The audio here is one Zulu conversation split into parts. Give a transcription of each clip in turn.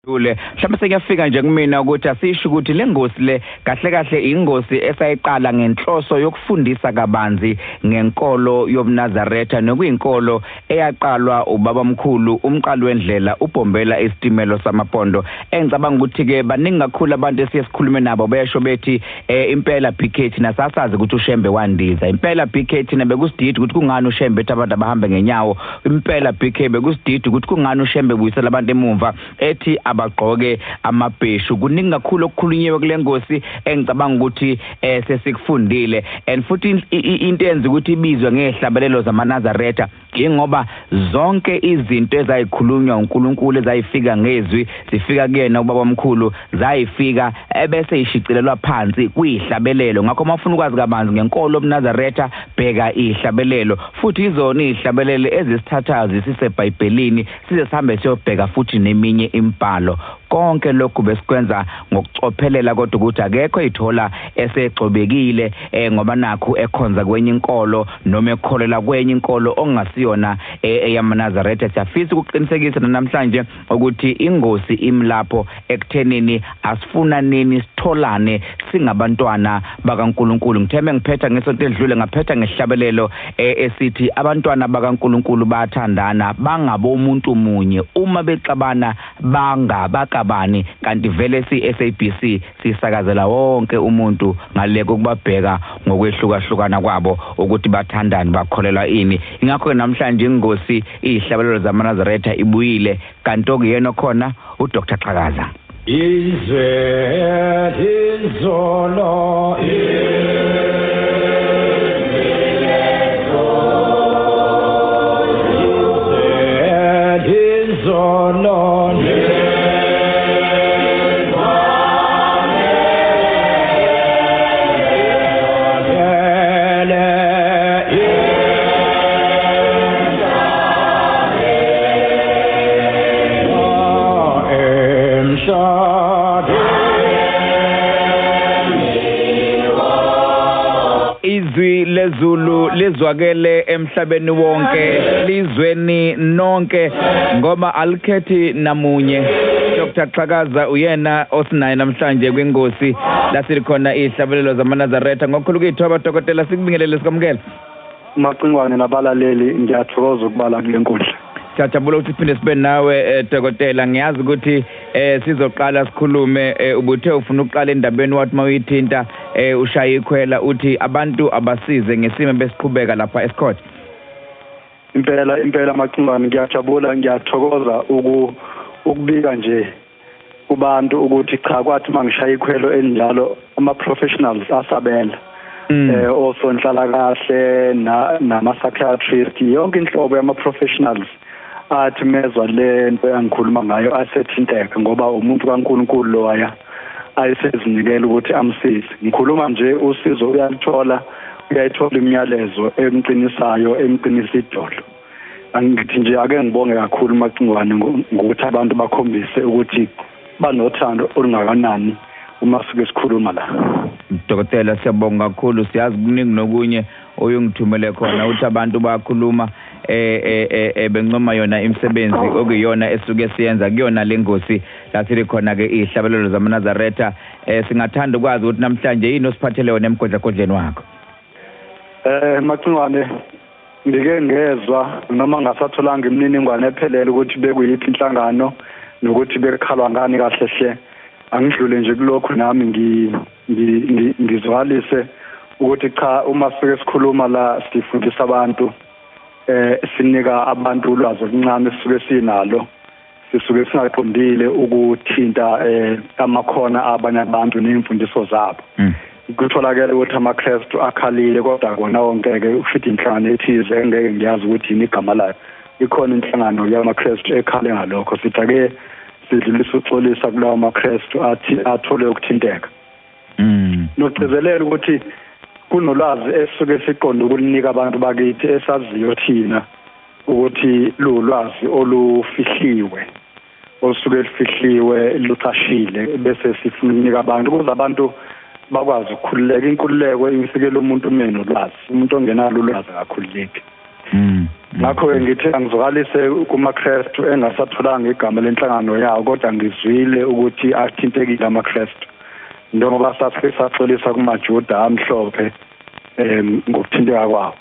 Ule mhlawumbe sekuyafika nje kumina ukuthi asisho ukuthi le ngosi le kahle kahle ingosi esayiqala ngenhloso yokufundisa kabanzi ngenkolo yobuNazaretha, nokuyinkolo eyaqalwa ubabamkhulu umqali wendlela uBhombela isitimelo samapondo. Engicabanga ukuthi ke baningi kakhulu abantu esiye sikhulume nabo besho bethi impela BK thina sasazi ukuthi uShembe wandiza, impela BK thina bekusididi ukuthi kungani uShembe ethi abantu abahambe ngenyawo, impela BK bekusididi ukuthi kungani uShembe buyisela abantu emumva ethi abagqoke amabheshu. Kuningi kakhulu okukhulunyiwe kule ngosi engicabanga ukuthi sesikufundile, and futhi into enza ukuthi ibizwe ngehlabelelo zamaNazaretha ingoba zonke izinto ezayikhulunywa uNkulunkulu ezayifika ngezwi zifika kuyena ubabamkhulu, zayifika ebese ishicilelwa phansi kuyihlabelelo. Ngakho uma ufuna ukwazi kabanzi ngenkolo yobuNazaretha bheka ihlabelelo, futhi izona ihlabelelo ezisithathayo zisiseBhayibhelini size sihambe siyobheka futhi neminye imibhalo. Konke lokhu besikwenza ngokucophelela, kodwa ukuthi akekho ithola esegxobekile ngoba nakhu ekhonza kwenye inkolo noma ekholela kwenye inkolo ongasiyona eyamaNazaretha. Siyafisa ukuqinisekisa namhlanje ukuthi ingosi imlapho ekuthenini asifuna nini sitholane singabantwana bakaNkulunkulu. Ngithembe ngiphetha ngesonto edlule ngaphetha ngesihlabelelo esithi abantwana bakaNkulunkulu bayathandana, bangabo umuntu munye, uma bexabana bangabakabani, kanti vele si-SABC sisakazela wonke umuntu ngale kokubabheka ngokwehlukahlukana kwabo ukuthi bathandani, bakholelwa ini. Ingakho namhlanje ingosi izihlabelelo zamaNazaretha ibuyile, kanti okuyena khona uDr Xhakaza. Izwe lizolo Izwi lezulu lizwakele emhlabeni wonke, lizweni nonke, ngoba alikhethi namunye. Dr Xhakaza uyena osinaye namhlanje kwingosi la silikhona ihlabelelo zamaNazaretha. Ngokukhulu kuyithoba dokotela, sikubingelele, sikwamukele. Macingwane nabalaleli, ngiyathokoza ukubala kule nkundla. Siyajabula ukuthi siphinde sibe nawe dokotela. Ngiyazi ukuthi sizoqala sikhulume, ubuthe ufuna ukuqala endabeni wathi mawuyithinta ushaya ikhwela uthi abantu abasize ngesimo besiqhubeka lapha esikhotha. Impela impela Macingwane, ngiyajabula, ngiyathokoza ukubika nje kubantu ukuthi cha, kwathi mangishaya ikhwelo elinjalo ama professionals asabela. Osonhlalakahle nama psychiatrist, yonke inhlobo yama professionals athi mezwa lento engikhuluma ngayo asethinteka, ngoba umuntu kaNkulunkulu loya ayisezinikela ukuthi amsize. Ngikhuluma nje usizo uyalithola, uyayithola imiyalezo emqinisayo, emqinisa idolo. Angithi nje ake ngibonge kakhulu Macingwane ngokuthi abantu bakhombise ukuthi banothando olungakanani uma suke sikhuluma la. Dokotela, siyabonga kakhulu. Siyazi kuningi nokunye oyungithumele khona uthi abantu bayakhuluma bencoma yona imisebenzi okuyiyona esuke siyenza kuyona le ngosi la silikhona ke ihlabelelo zamaNazaretha. Singathanda ukwazi ukuthi namhlanje yini osiphathele yona emgodlagodleni wakho. Macingwane, ngike ngezwa noma ngasatholanga imininingwane ephelele ukuthi bekuyiphi inhlangano nokuthi bekukhalwa ngani kahle hle. Angidlule nje kulokhu nami ngizwalise ukuthi cha, uma sike sikhuluma la sifundisa abantu, sinika abantu ulwazi oluncane sisuke sinalo, sisuke singaqondile ukuthinta amakhona abanye abantu nezimfundiso zabo. Kutholakele ukuthi amaKristu akhalile, kodwa kona wonke ke ufika inhlangano ethize engeke ngiyazi ukuthi yini igama layo. Ikhona inhlangano yamaKristu ekhale ngalokho. Sithi ake sidlulisa uxolisa kulawo maKristu athi athole ukuthinteka. Nogcizelela ukuthi kunolwazi esisuke siqonde ukulinika abantu bakithi esaziyo thina ukuthi lulwazi olufihliwe, olusuke lufihliwe lucashile, bese sifuna ukunika abantu ukuze abantu bakwazi ukukhululeka. Inkululeko ifikela umuntu umenolwazi, umuntu ongenalo ulwazi akakhululeki. Ngakho-ke ngithi angizwakalise kumaKrestu engasatholanga igama lenhlangano yawo, kodwa ngizwile ukuthi athintekile amaKrestu njengoba sasike saxolisa kumaJuda amhlophe ngokuthinteka kwawo.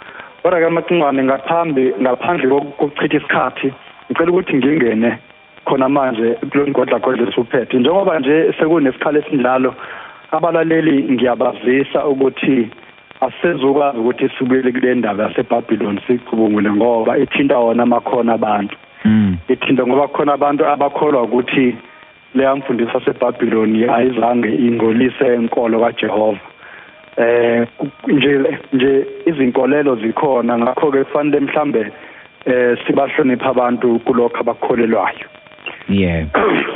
Kodwa-ke Macingwane, ngaphandle kokuchitha isikhathi, ngicela ukuthi ngingene khona manje kulo mgodlagodla esuphethe. Njengoba nje sekunesikhala esinjalo, abalaleli ngiyabazisa ukuthi asizukwazi ukuthi sibuyele kule ndaba yaseBhabhiloni sicubungule, ngoba ithinta wona amakhona abantu. Ithinta ngoba khona abantu abakholwa ukuthi leya mfundiso yaseBhabhiloni ayizange ingolise inkolo kaJehova. Nje izinkolelo zikhona, ngakho-ke kufanele mhlambe sibahloniphe abantu kulokho abakholelwayo. Yeah.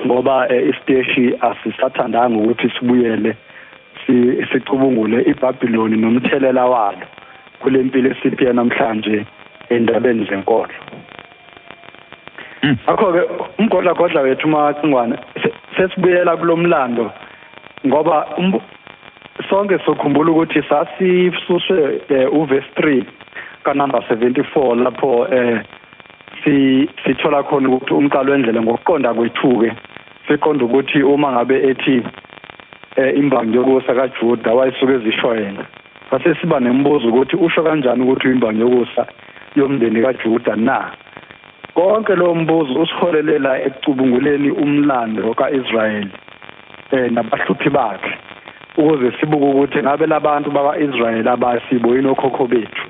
Ngoba isiteshi asisathandanga ukuthi sibuyele sicubungule iBhabhiloni nomthelela walo kule mpilo esiphila namhlanje endabeni zenkolo. Ngakho-ke umgodlagodla wethu Macingwane sesibuyela kulomlando, ngoba sonke sokhumbula ukuthi sasisuswe uverse 3 kanumber 74 lapho sithola khona ukuthi umqalo wendlela ngokuqonda kwethu-ke siqonda ukuthi uma ngabe ethi imbangi yokusa kaJuda wayisuke ezisho yena, sase siba nemibuzo ukuthi usho kanjani ukuthi imbangi yokusa yomndeni kaJuda na? Konke lo mbuzo usiholelela ekucubunguleni umlando kaIsrayeli nabahluphi bakhe, ukuze sibuke ukuthi ngabe labantu bakwaIsrayeli abasibo yini okhokho bethu.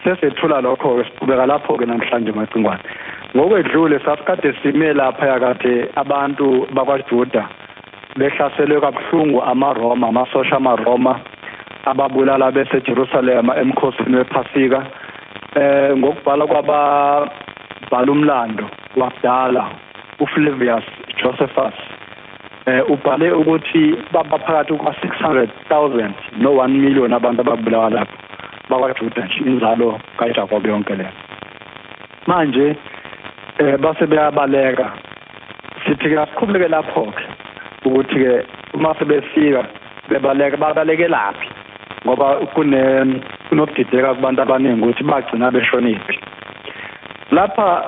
Sesethula lokho-ke, siqhubeka lapho-ke namhlanje Macingwane. Ngokwedlule sasikade sime lapha kade abantu bakwaJuda behlaselwe kabuhlungu amaRoma, amasosha amaRoma ababulala beseJerusalema emkhosini wePhasika. Ngokubhala kwababhala umlando wakudala uFlavius Josephus, ubhale ukuthi babaphakathi kwa-600,000 no-1 million abantu ababulawa lapho bakwaJuda nje, inzalo kaJakobe yonke leyo. Manje base beyabaleka. Sithi-ke asiqhubeke lapho-ke ukuthi-ke uma sebefika bebaleka babalekelaphi, ngoba kunokudideka kubantu abaningi ukuthi bagcina beshoniphi. Lapha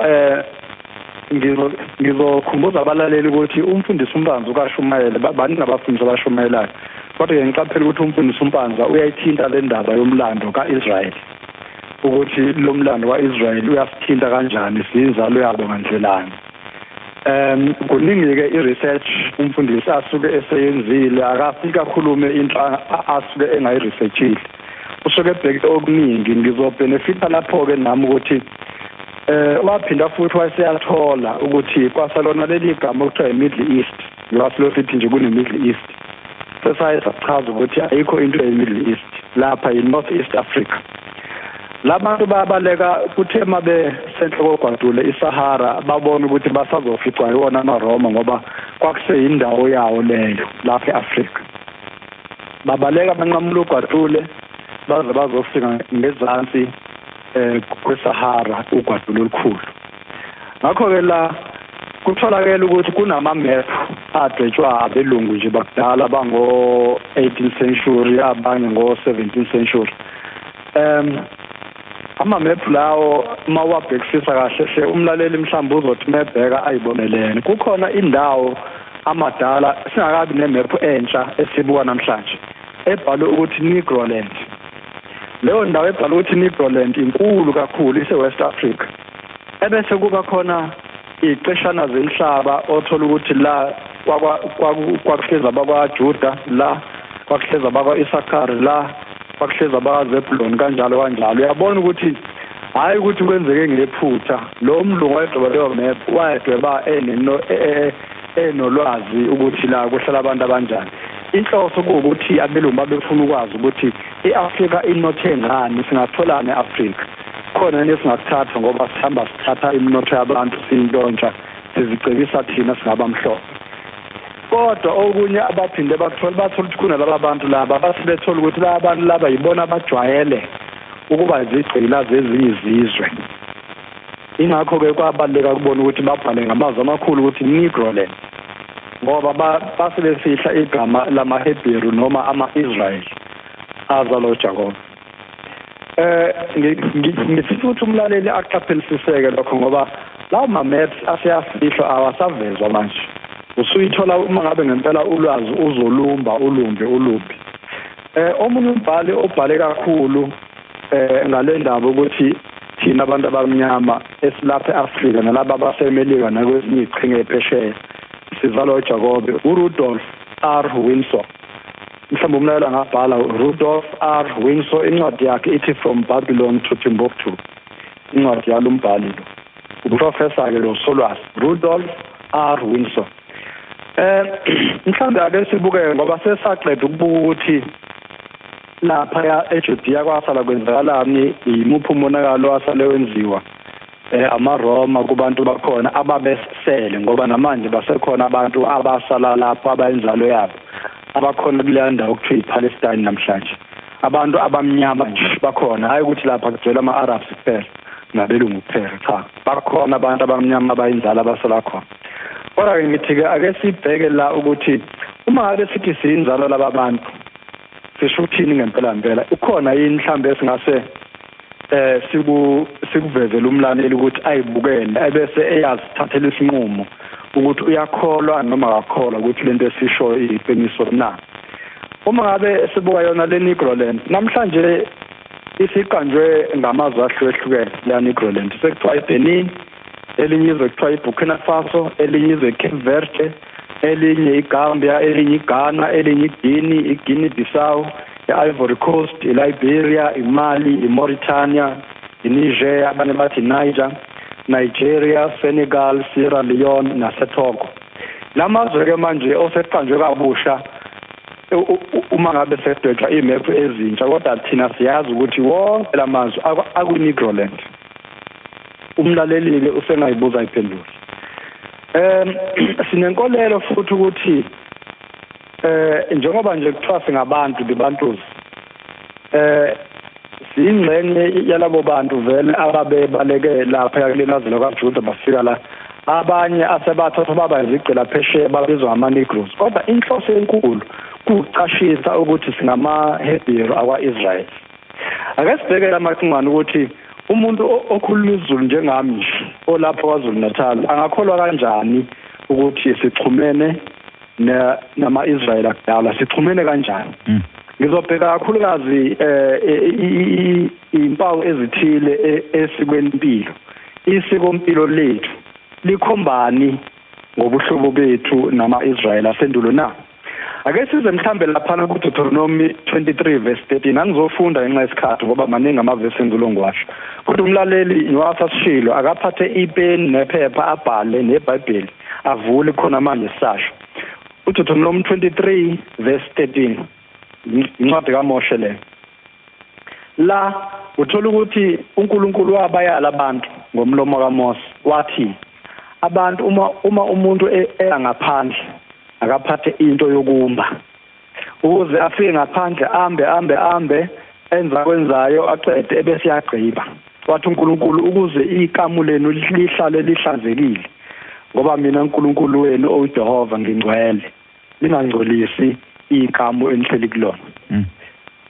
ngizokhumbuza abalaleli ukuthi umfundisi uMpanza ukashumayela, baningi abafundisi abashumayelayo, kodwa-ke ngiqaphela ukuthi umfundisi uMpanza uyayithinta le ndaba yomlando ka-Israyeli, ukuthi lo mlando ka-Israyeli uyasithinta kanjani, siyinzalo yabo ngandlelani. Kuningi-ke i-research umfundisi asuke eseyenzile, akafike akhulume into asuke engayi-researchile, usuke ebheke okuningi. Ngizobhenefitha lapho-ke nami ukuthi waphinda futhi wayeseyathola ukuthi kwasalona leli gama okuthiwa i-Middle East, njengoba sithi nje kune-Middle East, sesaye sachaza ukuthi ayikho into ye-Middle East lapha, yi-North East Africa. Labantu bayabaleka, kuthe uma besenhla kogwadule iSahara babona ukuthi basazoficwa iwona amaRoma, ngoba kwakuseyindawo yawo leyo lapha e-Afrika. Babaleka banqamula ugwadule baze bazofika ngezansi kweSahara, ugwadule olukhulu. Ngakho-ke la kutholakele ukuthi kunama-map adwetshwa abelungu nje bakudala bango-18th century, abanye ngo-17th century. Ama-map lawo uma wabhekisisa kahle hle umlaleli mhlawumbe uzothi mebheka ayibonelene. Kukhona indawo amadala singakabi nemap entsha esibuka namhlanje ebhalwe ukuthi Negroland. Leyo ndawo ebhalwe ukuthi Negroland inkulu kakhulu, ise-West Africa. Ebese kuba khona iqeshana zemhlaba othola ukuthi la kwakuhlezi abakwaJuda, la kwakuhlezi abakwa-Isakari, la kwakuhlezi abakwaZebuloni, kanjalo kanjalo. Uyabona ukuthi hhayi ukuthi kwenzeke ngephutha, lo mlungu wayedweba leyo map wayedweba enolwazi ukuthi la kuhlala abantu abanjani. Inhloso kuwukuthi abelungu babefuna ukwazi ukuthi i-Afrika inothe ngani, singatholani e-Afrika, khona nesingakuthatha ngoba sihamba sithatha iminotho yabantu siyintshontsha, sizicebisa thina singabamhlophe. Kodwa okunye abaphinde bathola ukuthi kunalaba bantu laba base bethola ukuthi laba bantu laba yibona abajwayele ukuba izigqila zezinye izizwe. Ingakho-ke kwabaluleka kubona ukuthi babhale ngamazwi amakhulu ukuthi Negroland, ngoba base befihla igama lamaHebheru noma ama-Israyeli azalwa uJakobe. Ngifisa ukuthi umlaleli aqaphelisiseke lokho, ngoba lawo ma-maps aseyafihlwa, awasavezwa manje. Usuyithola uma ngabe ngempela ulwazi uzolumba ulumbe ulumbe. Omunye umbhali obhale kakhulu ngale ndaba ukuthi thina abantu abamnyama esilapha e-Afrika nalaba abaseMelika nakwezinye iziqhingi ephesheya sizalwa uJakobe, uRudolf R. Windsor. Mhlawumbe umlaleli angabhala Rudolf R. Windsor, incwadi yakhe ithi From Babylon to Timbuktu, incwadi yalo mbhali lo, uprofessor-ke lo solwazi Rudolf R. Windsor. Mhlawumbe ake sibuke, ngoba sesaqeda ukubuka ukuthi lapha eJudea kwasala kwenzakalani, imuphi umonakalo wasale wenziwa amaRoma kubantu bakhona ababesele, ngoba namanje basekhona abantu abasala lapho abayinzalo yabo abakhona kuleya ndawo okuthiwa iPalestine namhlanje. Abantu abamnyama nje bakhona, hayi ukuthi lapha kugcwele ama-Arabs kuphela nabelungu kuphela, cha, bakhona abantu abamnyama abayinzalo abasala khona. Kodwa-ke ngithi-ke ake sibheke la ukuthi uma ngabe sithi siyinzalo laba bantu sisho ukuthini ngempela ngempela. Ukhona yini mhlawumbe esingase sikuvezele umlaleli ukuthi ayibukele ebese eyazithathela isinqumo ukuthi uyakholwa noma akakholwa ukuthi lento esisho iqiniso na? Uma ngabe sibuka yona le Negroland namhlanje isiqanjwe ngamazwe ahlukahlukene. Le Negroland sekuthiwa iBenin, elinye izwe kuthiwa iBurkina Faso, elinye izwe Cape Verde, elinye iGambia, elinye iGhana, elinye iGuinea, iGuinea Bissau, i-Ivory Coast, iLiberia, iMali, iMauritania, iNiger, abanye bathi Niger, Nigeria, Senegal, Sierra Leone naseTogo. Lamazwe ke manje oseqanjwe kabusha uma ngabe sekudwetshwa imephu ezintsha, kodwa thina siyazi ukuthi wonke lamazwe akwi-Negroland. Umlaleli-ke usengayibuza iphendule. Sinenkolelo futhi ukuthi njengoba nje kuthiwa singabantu the-Bantus, siyingxenye yalabo bantu vele ababebaleke lapha kuleli zwe lakwaJuda bafika la. Abanye asebathathwa baba izigqila phesheya babizwa ngama-Negroes, kodwa inhloso enkulu kucashisa ukuthi singamaHebheru akwa-Israyeli. Ake sibheke lamacingwane ukuthi umuntu okhuluma isiZulu njengami nje olapha kwaZulu Natal angakholwa kanjani ukuthi sixhumene nama-Israyeli akudala, sixhumene kanjani? Ngizobheka kakhulukazi impawu ezithile esikwempilo. Isikompilo lethu likhombani ngobuhlobo bethu nama-Israyeli asendulo na? Ake size mhlambe laphana ku-Deuteronomy 23 verse 13. Angizofunda ngenxa yesikhathi ngoba maningi amavesi engizolongiwasho, kodwa umlaleli ngiwasasishilo akaphathe ipeni nephepha abhale neBhayibheli avule khona manje sisasho. uDeuteronomy 23 verse 13, incwadi kaMoshe le. La uthola ukuthi uNkulunkulu wabayala abantu ngomlomo kaMose, wathi abantu uma umuntu eya ngaphandle akaphathe into yokumba ukuze afike ngaphandle ambe ambe ambe enza kwenzayo aqede ebese yagqiba. Wathi uNkulunkulu ukuze ikamu lenu lihlale lihlanzekile, ngoba mina uNkulunkulu wenu oJehova ngingcwele, lingangcolisi ikamu enihleli kulona.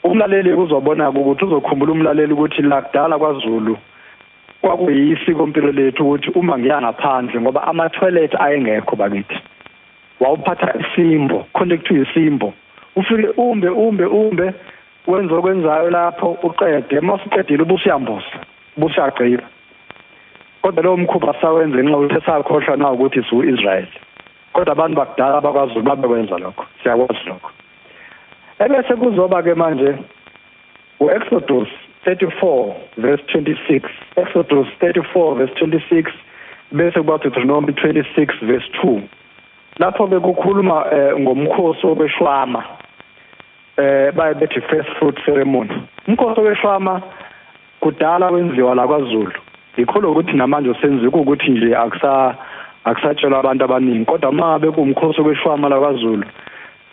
Umlaleli uzobona ukuthi uzokhumbula umlaleli ukuthi la kudala kwaZulu kwakuyisiko impilo lethu ukuthi uma ngiya ngaphandle, ngoba ama-toilet ayengekho bakithi, wawuphatha isimbo, khona kuthiwa isimbo, ufike umbe umbe umbe wenza okwenzayo lapho uqede, uma usuqedile ubusuyamboza ubusuyagqiba. Kodwa lowo mkhuba sawenza ngenxa yokuthi sakhohlwa na ukuthi siwu-Israyeli. Kodwa abantu bakudala bakwaZulu babekwenza lokho, siyakwazi lokho. Ebese kuzoba-ke manje u-Exodus 34 verse 26, Exodus 34 verse 26, bese kuba Deuteronomy 26 verse 2. Lapho bekukhuluma ngomkhosi wokweshwama, baye bethi first fruit ceremony. Umkhosi wokweshwama kudala wenziwa la kwaZulu, yikho ukuthi namanje usenziwa ukuthi nje akusatshelwa abantu abaningi, kodwa uma bekuwumkhosi wokweshwama la kwaZulu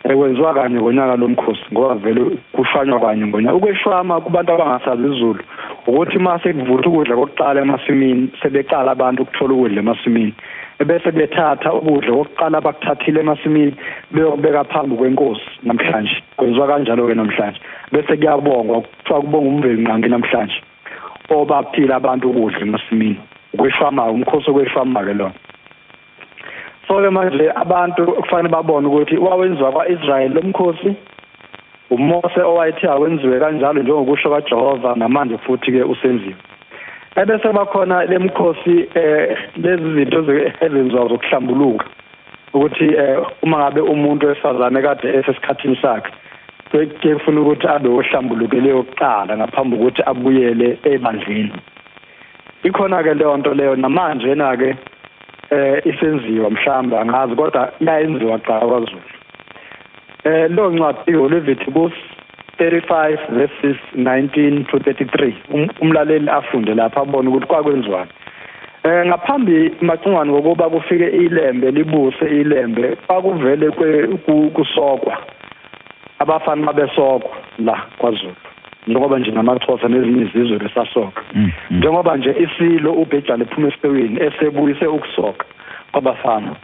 kwenziwa kanye ngonyaka lo mkhosi, ngoba vele kushanywa kanye ngonyaka. Ukweshwama kubantu abangasazi isiZulu ukuthi uma sekuvutha ukudla kokuqala emasimini, sebeqala abantu ukuthola ukudla emasimini, ebese bethatha ukudla kokuqala abakuthathile emasimini beyokubeka phambi kwenkosi namhlanje. Kwenziwa kanjalo ke namhlanje. Bese kuyabongwa, kuthiwa kubonga uMvelinqangi namhlanje obaphila abantu ukudla emasimini. Ukweshwama, umkhosi wokweshwama ke lona. So ke manje abantu kufanele babone ukuthi wawenziwa kwa-Israel lo mkhosi, uMose owayethi awenziwe kanjalo njengokusho kaJehova, namanje futhi ke usenziwe. Ebese bakhona lemkhosi lezi zinto ezenziwa zokuhlambuluka, ukuthi uma ngabe umuntu wesifazane kade esesikhathini sakhe kuyefuna ukuthi abe ohlambulukile yokuqala ngaphambi kokuthi abuyele ebandleni. Ikhona ke leyo nto leyo namanje na ke isenziwa, mhlawumbe angazi, kodwa iyayenziwa cha kwaZulu. Lo ncwadi uLeviticus 35 verses 19 to 33, umlaleli afunde lapha abone ukuthi kwakwenziwani. Ngaphambi Macingwane ngokuba kufike ilembe libuse ilembe, kwakuvele kusokwa abafana babesokwa la kwaZulu, njengoba nje namaXhosa nezinye izizwe besasoka. Njengoba nje isilo uBhejane ephuma esipeweni esebuyise ukusoka kwabafana,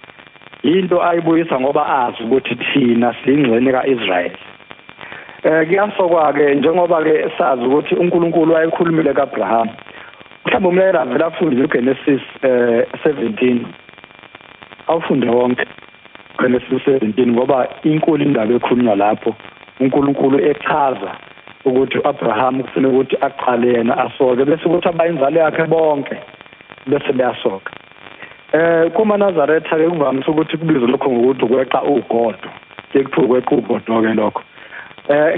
into ayibuyisa ngoba azi ukuthi thina siyingxenye kaIsrael. Kuyasokwa ke njengoba ke sazi ukuthi uNkulunkulu wayekhulumile kaAbraham. Mhlawumbe umlaleli avela afunde uGenesis 17, awufunde wonke Genesis 17, ngoba inkulu indaba ekhulunywa lapho, uNkulunkulu echaza ukuthi uAbraham kufanele ukuthi aqale yena asoke, bese ukuthi abayinzalo yakhe bonke bese beyasoka. Kuma Nazaretha ke kuvamise ukuthi kubizwe lokho ngokuthi ukweqa ugodo, kuthiwa ukweqa ugodo ke lokho.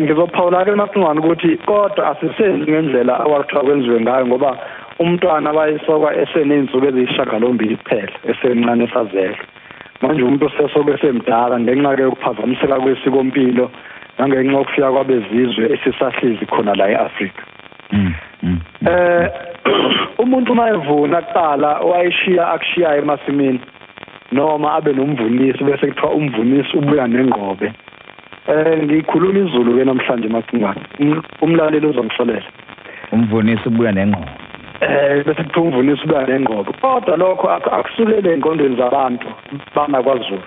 Ngizophawula ke Macingwane ukuthi kodwa asisenzi ngendlela awakuthiwa kwenziwe ngayo, ngoba umntwana wayesokwa eseney'nsuku eziyisishiyagalombili kuphela, esemncane esazelwe. Manje umuntu usesoke esemdala ngenxa ke yokuphazamiseka kwesikompilo nangenxa yokufika kwabezizwe esisahlezi khona la e-Afrika. Umuntu uma evuna kuqala wayeshiya akushiyayo emasimini, noma abe nomvunisi, bese kuthiwa umvunisi ubuya nengqobe. Ngikhuluma isiZulu ke namhlanje Macingwane, umlaleli uzongihlolela. Umvunisi ubuya nengqobe. Bese kuthiwa umvunisi ubuya nengqobe. Kodwa lokho akusulele engqondweni zabantu bana kwaZulu.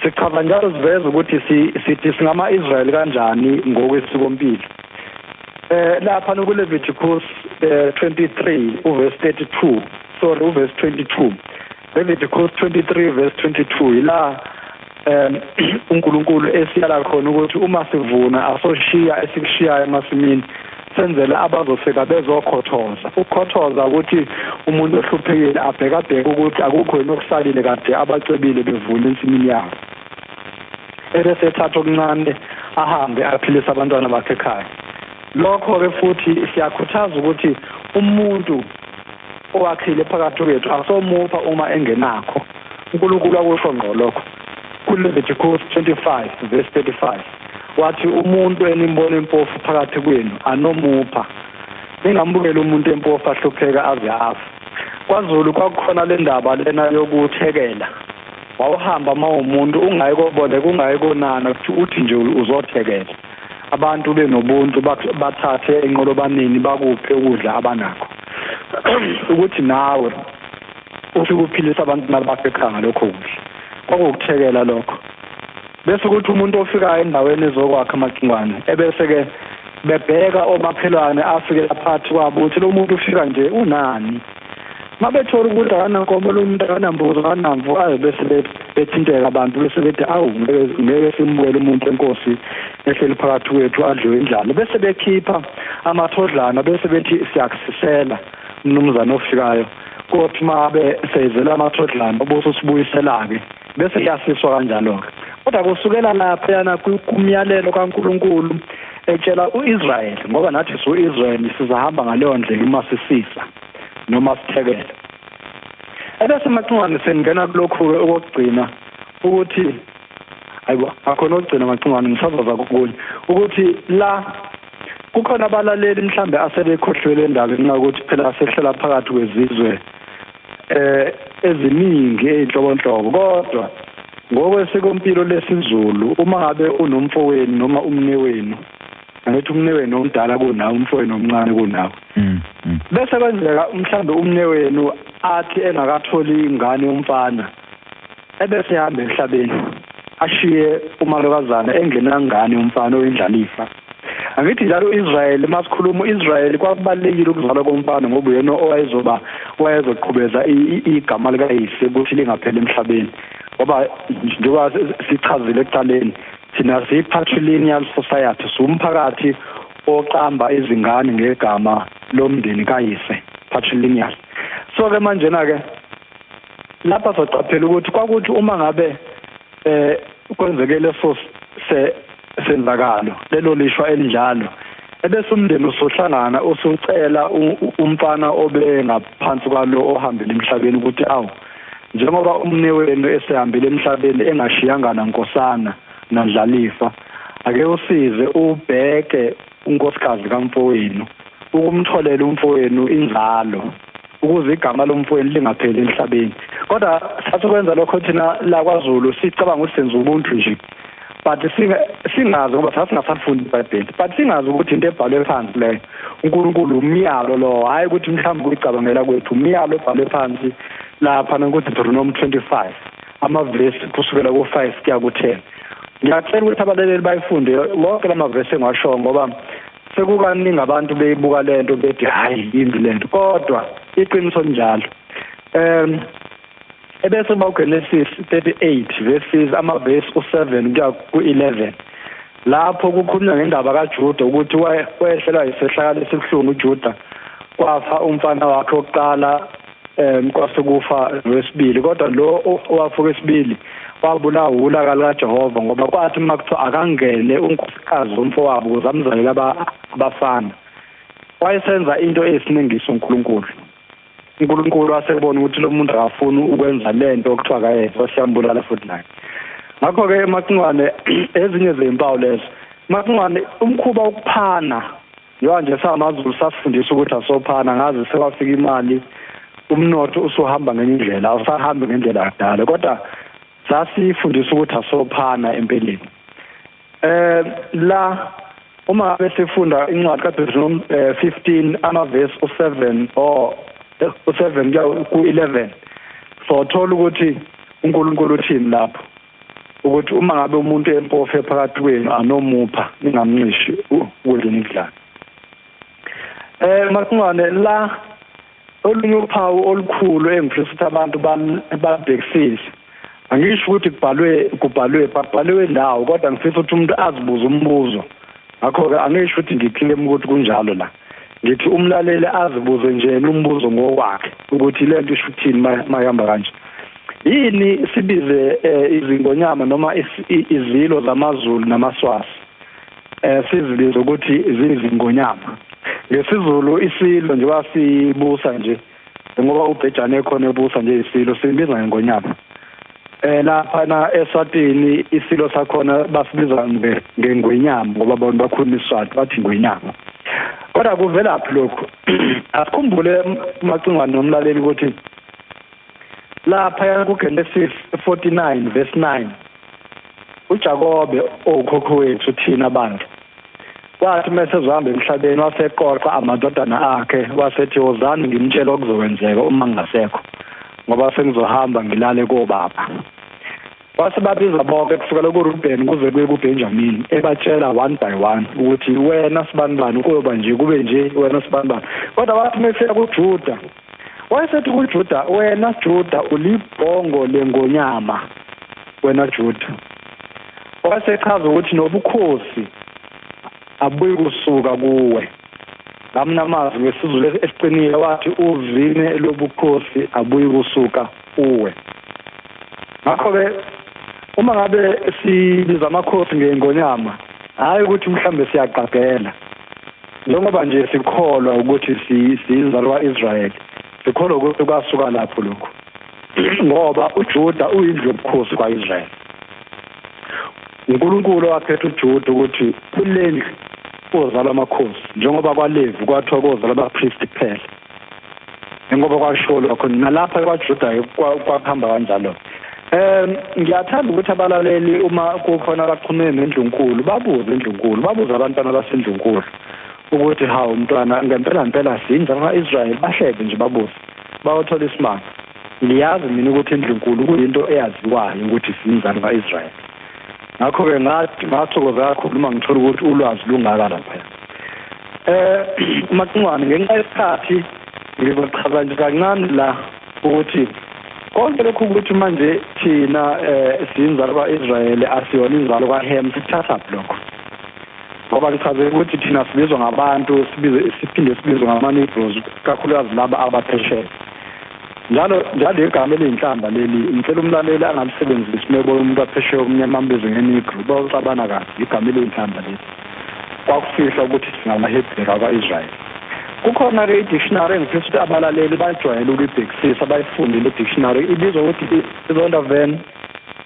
Sichaza njalo siveza ukuthi sithi singama-Israyeli kanjani ngokwesikompilo. Lapha kuLeviticus 23 uverse 32, sorry uverse 22. Leviticus 23 verse 22 ila uNkulunkulu esiyala khona ukuthi uma sivuna asoshiya esikushiyayo emasimini, senzele abazofika bezokhothoza. Ukukhothoza ukuthi umuntu ohluphekile abhekabheke ukuthi akukho yini okusalile kade abacebile bevuna ensimini yabo, ebese ethatha okuncane ahambe aphilise abantwana bakhe ekhaya. Lokho-ke futhi siyakhuthaza ukuthi umuntu owakhile phakathi kwethu asomupha uma engenakho. uNkulunkulu akusho ngqo lokho kuLeviticus 25 verse 35, wathi umuntu enimbona impofu phakathi kwenu anomupha, ningambukeli umuntu empofu ahlupheka aze afe. KwaZulu kwakukhona le ndaba lena yokuthekela, wawuhamba uma umuntu ungayi koboleka, ungayi konana, uthi nje uzothekela. Abantu benobuntu bathathe enqolobaneni bakuphe ukudla abanakho, ukuthi nawe ufike uphilise abantu bakho ekhaya ngalokho kudla. Kwakuwukuthekela lokho. Bese kuthi umuntu ofikayo endaweni ezokwakha Amacingwane, ebese-ke bebheka omakhelwane afike phakathi kwabo ukuthi lo muntu ufika nje unani. Mabethola ukuthi akanankomo lo muntu, akanambuzo, akanamvu, ayo bese bethinteka abantu, bese bethi awu ngeke simbukele umuntu enkosi ehleli phakathi kwethu adliwe indlala. Bese bekhipha amathodlana, bese bethi siyakusisela umnumzane ofikayo, kodwa mabe seyizela amathodlana obuso sibuyisela-ke, bese kuyasiswa kanjalo-ke. Kodwa kusukela laphayana kumyalelo kaNkulunkulu etshela u-Israyeli, ngoba nathi su-Israyeli sizahamba ngaleyo ndlela uma sisisa noma sithekela. Ebese Macingwane sengena kulokhu-ke okokugcina ukuthi ayibo akhona okugcina Macingwane, ngisazoza kokunye ukuthi la kukhona abalaleli mhlambe asebekhohliwe le ndaba ngenxa yokuthi phela sehlela phakathi kwezizwe eziningi ey'nhlobonhlobo. Kodwa ngokwesikompilo lesiZulu, uma ngabe unomfowenu noma umnewenu, angithi umnewenu omdala kunawe, umfowenu omncane kunawe, bese kwenzeka mhlambe umnewenu athi engakatholi ingane yomfana ebese ehamba emhlabeni, ashiye umalokazana engenangane umfana oyindlalifa. Angithi njalo uIsrael, masikhuluma uIsrael kwakubalekile ukuzalwa komfana ngoba uyena owayezoqhubeza igama likayise ukuthi lingapheli emhlabeni, ngoba njengoba sichazile ekuqaleni thina siyi-patrilineal society, siwumphakathi oqamba izingane ngegama lomndeni kayise, patrilineal. So ke manjena ke lapha soqaphela ukuthi kwakuthi uma ngabe kwenzeke leso senzakalo lelo lishwa elinjalo, ebese umndeni usohlangana usucela umfana obe ngaphansi kwalo ohambile emhlabeni ukuthi awu, njengoba umne wenu esehambile emhlabeni engashiyanga nankosana nandlalifa, ake usize ubheke unkosikazi kamfowenu ukumtholela umfowenu inzalo ukuze igama lomfowenu lingapheli emhlabeni. Kodwa sasikwenza lokho thina la kwaZulu sicabanga ukuthi senza ubuntu nje, but singazi ngoba sasingasafundi iBhayibheli, but singazi ukuthi into ebhalwe phansi leyo uNkulunkulu umyalo lo, hayi ukuthi mhlawumbe kuyicabangela kwethu, umyalo obhalwe phansi lapha ku-Deuteronomy 25 amavesi kusukela ku-5 kuya ku-10. Ngiyacela ukuthi abalaleli bayifunde wonke lamavesi engiwashoyo, ngoba sekukaningi abantu beyibuka lento bethi hayi yimbi lento, kodwa iqiniso njalo. Ebese uGenesis 38 verses amavesi u7 kuya ku11, lapho kukhulunywa ngendaba kaJuda ukuthi wehlelwa isehlakalo esibuhlungu uJuda, kwafa umfana wakhe wokuqala, kwase kufa wesibili, kodwa lo owafa wesibili wabulawa ulaka likaJehova, ngoba kwathi uma kuthiwa akangene unkosikazi womfowabo ukuze amzalele abafana, wayesenza into eyisinengiso uNkulunkulu. uNkulunkulu wasebona ukuthi lo muntu akafuni ukwenza lento okuthiwa akayenze, wasiyambulala futhi naye. Ngakho-ke Macingwane, ezinye zezimpawu lezo Macingwane, umkhuba wokuphana, njengoba nje samaZulu sasifundisa ukuthi asophana, ngaze sekwafika imali umnotho usuhamba ngenye indlela, awusahambi ngendlela yakudala, kodwa sasifundisa ukuthi asophana empeleni. La uma ngabe sifunda incwadi kaDeuteronomy 15 amavesi u7 or u7 kuya ku11, sothola ukuthi uNkulunkulu uthini lapho, ukuthi uma ngabe umuntu empofu phakathi kwenu anomupha ningamncishi ukudla nikudlayo. Macingwane, la olunye uphawu olukhulu engifisa ukuthi abantu babhekisise, angisho ukuthi kubhalwe indawo, kodwa ngifisa ukuthi umuntu azibuze umbuzo. Ngakho-ke angisho ukuthi ngiclaim ukuthi kunjalo la, ngithi umlaleli azibuze nje umbuzo ngokwakhe ukuthi le nto isho ukuthini mayihamba kanje. Yini sibize izingonyama noma izilo zamaZulu namaSwazi sizibize ukuthi zizingonyama? NgesiZulu isilo njengoba sibusa nje, ngoba ubhejane ekhona ebusa nje isilo sibiza ngengonyama. Lapha na eSwatini isilo sakhona basibiza ngengwenyama, ngoba abantu bakhuluma isiSwati bathi ngwenyama. Kodwa kuvelaphi lokhu? Asikhumbule Macingwane nomlaleli ukuthi lapha kuGenesis 49 verse 9 uJakobe owukhokho wethu thina bantu wathi mesezohamba emhlabeni waseqoqa amadodana akhe wasethi wozani ngimtshele okuzokwenzeka uma ngingasekho, ngoba sengizohamba ngilale kobaba. Wase babiza bonke kusukela kuRuben kuze kuye kuBenjamin, ebatshela one by one ukuthi wena sibanibani kuyoba nje kube nje, wena sibanibani. Kodwa wathi mefika kuJuda, wayesethi kuJuda, wena Juda ulibhongo lengonyama, wena Juda. Wasechaza ukuthi nobukhosi abuyi kusuka kuwe. Ngamnamazwi ngesiZulu esiqinile wathi uvine lobukhosi abuyi kusuka kuwe. Ngakho-ke uma ngabe sibiza amakhosi ngengonyama, hhayi ukuthi mhlambe siyaqagela, njengoba nje sikholwa ukuthi siyinzalo ka-Israyeli, sikholwa ukuthi kwasuka lapho lokhu, ngoba uJuda uyindlu yobukhosi kwa-Israyeli. uNkulunkulu wakhetha uJuda ukuthi kulendlu kozalwa amakhosi, njengoba kwaLevi kwathiwa kozalwa abapristi kuphela, ngoba kwasho lokho nalapha kwaJuda kwakuhamba kanjalo. Ngiyathanda ukuthi abalaleli uma kukhona abaxhumene nendlunkulu babuze indlunkulu, babuze abantwana basendlunkulu ukuthi hawu mntwana ngempela ngempela siyinzalo ka-Israyeli, bahlebe nje babuze bayothola isimanga. Ngiyazi mina ukuthi indlunkulu kuyinto eyaziwayo ukuthi siyinzalo ka-Israyeli. Ngakho-ke ngathokoza kakhulu uma ngithola ukuthi ulwazi lungaka lapha. Macingwane, ngenxa yesikhathi ngizochaza nje kancane la ukuthi konke lokhu ukuthi manje thina siyinzalo kwa-Israyeli, asiyona inzalo kaHem, sikuthathaphi lokho? Ngoba ngichaze ukuthi thina sibizwa ngabantu, siphinde sibizwe ngama-Negroes, kakhulukazi laba abaphesheya. Njalo njalo igama eliyinhlamba leli, ngicela umlaleli angalisebenzisi mebona umuntu aphesheya omnyama ambize nge-Negro, bawuxabana kabi, igama eliyinhlamba leli. Kwakufihlwa ukuthi singamaHebheru akwa-Israyeli. Kukhona-ke i-dictionary engifisa ukuthi abalaleli bajwayele ukuyibhekisisa, bayifunde le dictionary, ibizwa ukuthi i-Zondervan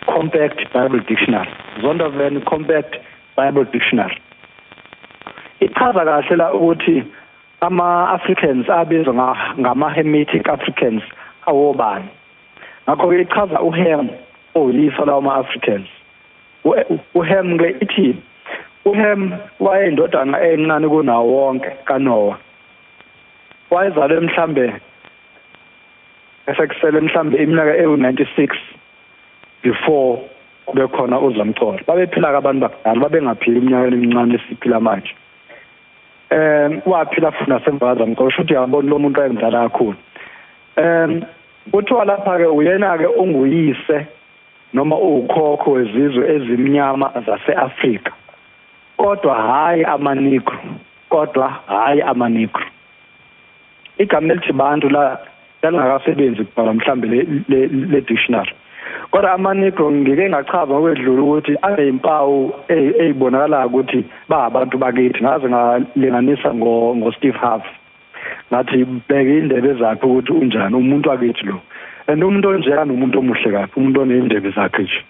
Compact Bible Dictionary. Zondervan Compact Bible Dictionary. Ichaza kahle la ukuthi ama-Africans abizwa ngama-Hamitic Africans awobani. Ngakho-ke ichaza uHem oyisa lawo ma-Africans. uHem-ke ithi uHem wayeyindodana encane kunawo wonke kaNoah. Wayezalwe mhlambe esekusele mhlambe iminyaka ewu-96 before kube khona uzamcolo. Babephila-ke abantu bakudala, babengaphili iminyaka emincane esiphila manje. Waphila futhi nasemva kazamcolo, sho ukuthi uyabona lo muntu wayemdala kakhulu. Kuthiwa lapha-ke uyena-ke onguyise noma uwukhokho wezizwe ezimnyama zase-Afrika, kodwa hhayi amaNegro, kodwa hhayi amaNegro. Igama elithi bantu la lalingakasebenzi kubhala mhlambe le dictionary. Kodwa amaNegro ngike ngachaza ngokwedlula ukuthi aneyimpawu ey'bonakalayo ukuthi ba abantu bakithi. Ngaze ngalinganisa ngo-Steve Harvey, ngathi bheka iy'ndebe zakhe ukuthi unjani umuntu wakithi lo, and umuntu onjeyana umuntu omuhle kabi, umuntu oney'ndebe zakhe nje,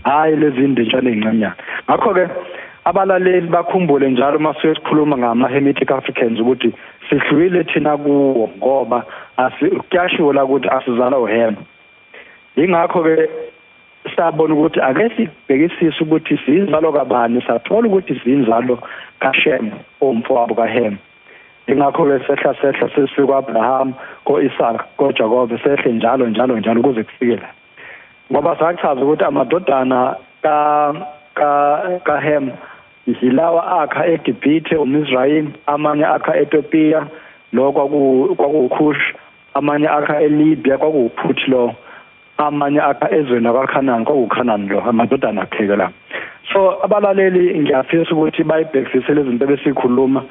hhayi lezi ndetshana ey'ncanyana. Ngakho-ke abalaleli bakhumbule njalo uma suke sikhuluma ngama-Hamitic Africans ukuthi sihlukile thina kuwo, ngoba kuyashiwo la ukuthi asizalwa uHem. Yingakho-ke sabona ukuthi ake sibhekisise ukuthi siyinzalo kabani, sathola ukuthi siyinzalo kaShem, owumfowabo kaHem. Ingakho-ke sehla sehla sesifike ku-Abraham, ko-Isaka, koJakobe, sehle njalo njalo njalo kuze kufike la. Ngoba sachaza ukuthi amadodana kaHem yilawa akha eGibhithe, umIsrayeli, amanye akha eEthiopia, lo kwakuwuKush, amanye akha eLibya, kwakuwuPhuthi lo, amanye akha ezweni lakwaKhanani, kwakuwuKhanani lo, amadodana akhe-ke la. So abalaleli ngiyafisa ukuthi bayibhekisise lezi zinto ebesikhuluma,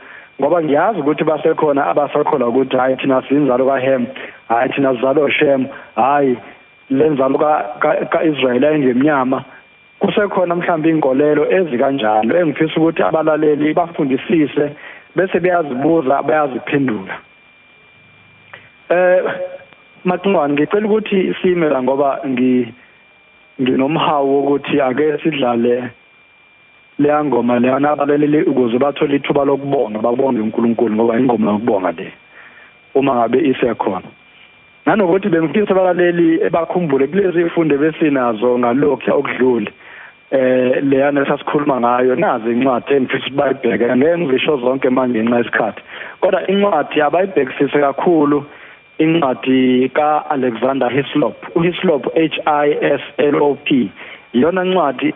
ngoba ngiyazi ukuthi basekhona abasakholwa ukuthi hhayi thina siyinzalo kaHem, hhayi thina sizalo Shem, hhayi le nzalo ka-Israyeli ayingemnyama. Kusekhona mhlawumbe iy'nkolelo ezikanjalo engifisa ukuthi abalaleli bafundisise bese beyazibuza, bayaziphendula. Macingwane, ngicela ukuthi sime la ngoba nginomhawu wokuthi ake sidlale leya ngoma leyana abalaleli ukuze bathole ithuba lokubonga, babonge uNkulunkulu, ngoba ingoma yokubonga le uma ngabe isekhona. Nanokuthi bengifisa abalaleli bakhumbule kulezi zifundo besinazo ngalokhu okudlule, leyana esasikhuluma ngayo, nazi incwadi engifisa ukuthi bayibheke, ngeke ngizisho zonke manje ngenxa yesikhathi, kodwa incwadi abayibhekisise kakhulu, incwadi ka-Alexander Hislop, uHislop, Hislop, iyona ncwadi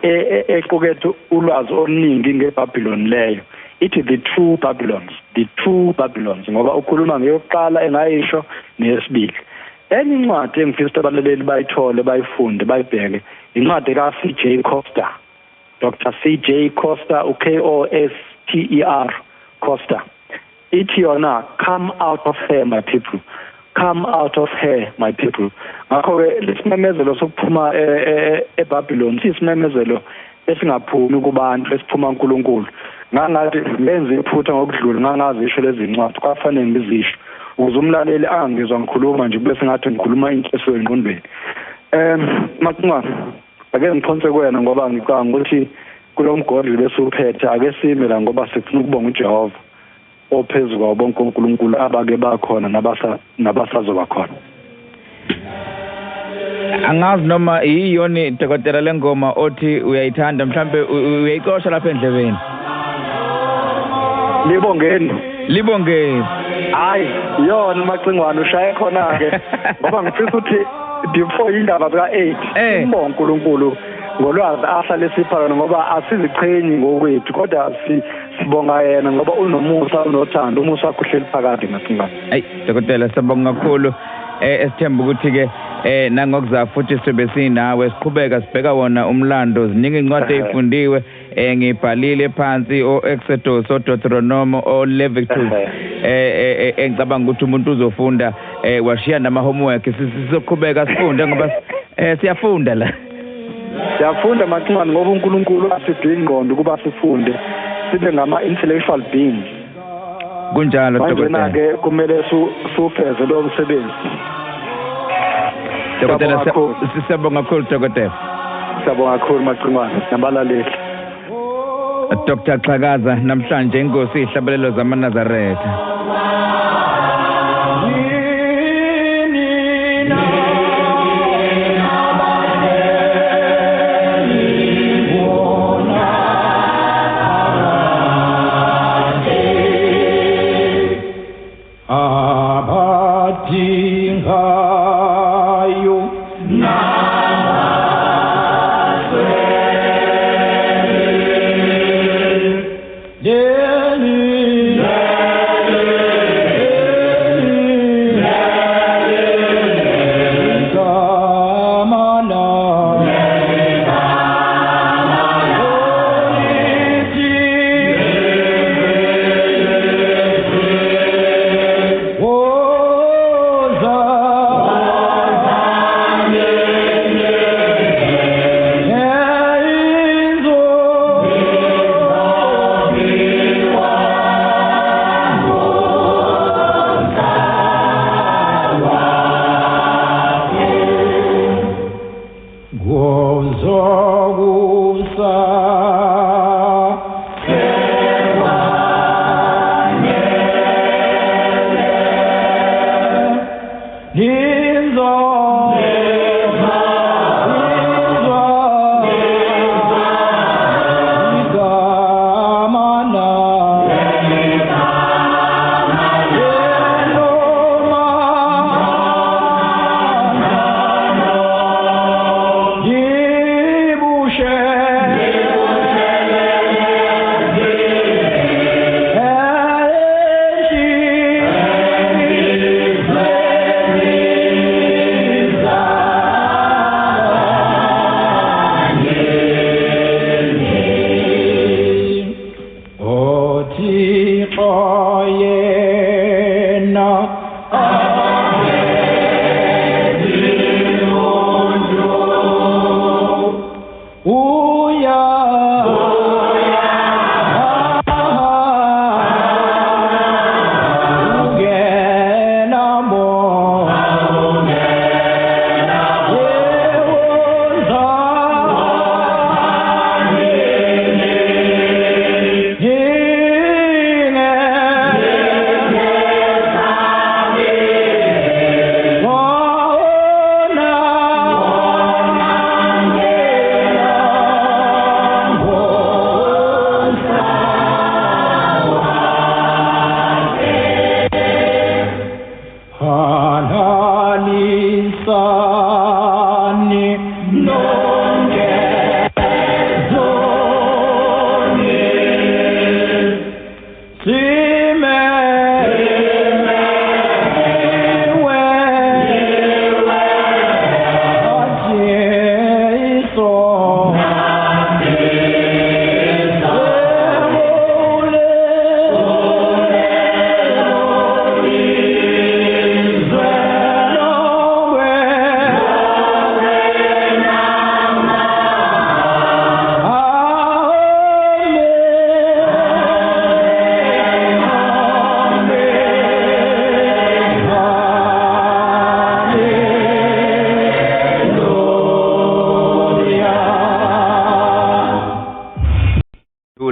equkethe ulwazi oluningi ngeBabylon leyo. Ithi The Two Babylons, The Two Babylons, ngoba ukhuluma ngeyokuqala engayisho neyesibili. Enye incwadi engifisa abalaleli bayithole, bayifunde, bayibheke, incwadi ka-C.J. Koster, Dr. C.J. Koster, u-Koster, Koster. Ithi yona, "Come out of her, my people. Come out of her, my people." Ngakho-ke lesimemezelo sokuphuma eBabylon siyisimemezelo esingaphumi kubantu, esiphuma uNkulunkulu. Ngangathi ngenza iphutha ngokudlula, ngangazisho lezi ncwadi, kwafanele ngizisho ukuze umlaleli angangizwa ngikhuluma nje kube sengathi ngikhuluma into esuke engqondweni. Macingwane, ake ngiphonse kuwena ngoba ngicabanga ukuthi kulo mgodlo besiwuphethe, ake sime la ngoba sifuna ukubonga uJehova ophezu kwabo bonke onkulunkulu abake bakhona nabasazoba khona. Angazi noma iyona dokotela lengoma othi uyayithanda, mhlambe uyayicosha lapha endlebeni. Libongeni. Libongeni. Hayi, yona Macingwane ushaye khona ke, ngoba ngifisa ukuthi before indaba zika 8 umbonga uNkulunkulu ngolwazi ahlale sipha lona, ngoba asiziqhenyi ngokwethu, kodwa sibonga yena ngoba unomusa, unothando, umusa wakhe uhleli phakade Macingwane. Ayi dokotela, siyabonga kakhulu. Esithemba ukuthi ke nangokuza futhi sibe sinawe siqhubeka sibheka wona umlando. Ziningi incwadi ezifundiwe, ngibhalile phansi o-Exodus, o-Deuteronomy, o-Leviticus, engicabanga ukuthi umuntu uzofunda, washiya nama homework. Sizoqhubeka sifunde ngoba siyafunda la. Siyafunda Macingwane, ngoba uNkulunkulu asiphe ingqondo ukuba sifunde, sibe ngama intellectual beings. Kunjalo dokotela. Manje ke kumele sufeze lo msebenzi. Dokotela, siyabonga kakhulu dokotela. Siyabonga kakhulu Macingwane, nabalaleli. Dr. Xhakaza, namhlanje inkosi ihlabelelo zamaNazaretha. Yeah.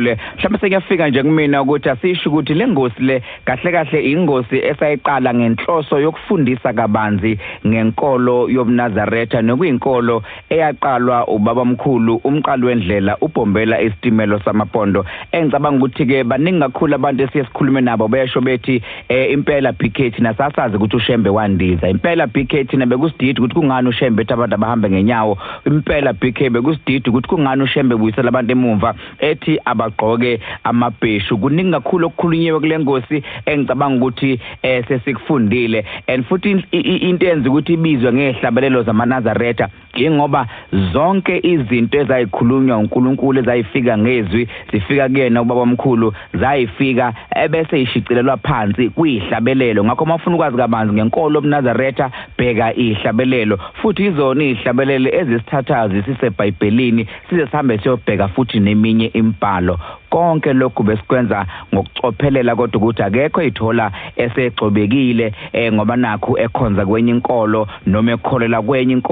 Nkambule. Mhlawumbe sekuyafika nje kumina ukuthi asisho ukuthi le ngosi le kahle kahle ingosi esayiqala ngenhloso yokufundisa kabanzi ngenkolo yobuNazaretha, nokuyinkolo eyaqalwa ubabamkhulu umqali wendlela uBhombela isitimelo samapondo. Engicabanga ukuthi ke baningi kakhulu abantu esiye sikhulume nabo besho bethi impela BK thina sasazi ukuthi uShembe wandiza, impela BK thina bekusididi ukuthi kungani uShembe ethi abantu abahambe ngenyawo, impela BK bekusididi ukuthi kungani uShembe buyisela abantu emumva ethi abagqoke amabheshu. Kuningi kakhulu okukhulunyiwe kule ngosi engicabanga ukuthi sesikufundile, and futhi into enza ukuthi ibizwe ngezihlabelelo zamaNazaretha ingoba zonke izinto ezayikhulunywa uNkulunkulu ezayifika ngezwi zifika kuyena ubabamkhulu, zayifika ebese ishicilelwa phansi kuyihlabelelo. Ngakho uma ufuna ukwazi kabanzi ngenkolo yobuNazaretha, bheka ihlabelelo, futhi izona izihlabelelo ezisithathayo zisiseBhayibhelini, size sihambe siyobheka futhi neminye imibhalo. Konke lokhu besikwenza ngokucophelela, kodwa ukuthi akekho ithola esegcobekile ngoba nakhu ekhonza kwenye inkolo noma ekholela kwenye inkolo.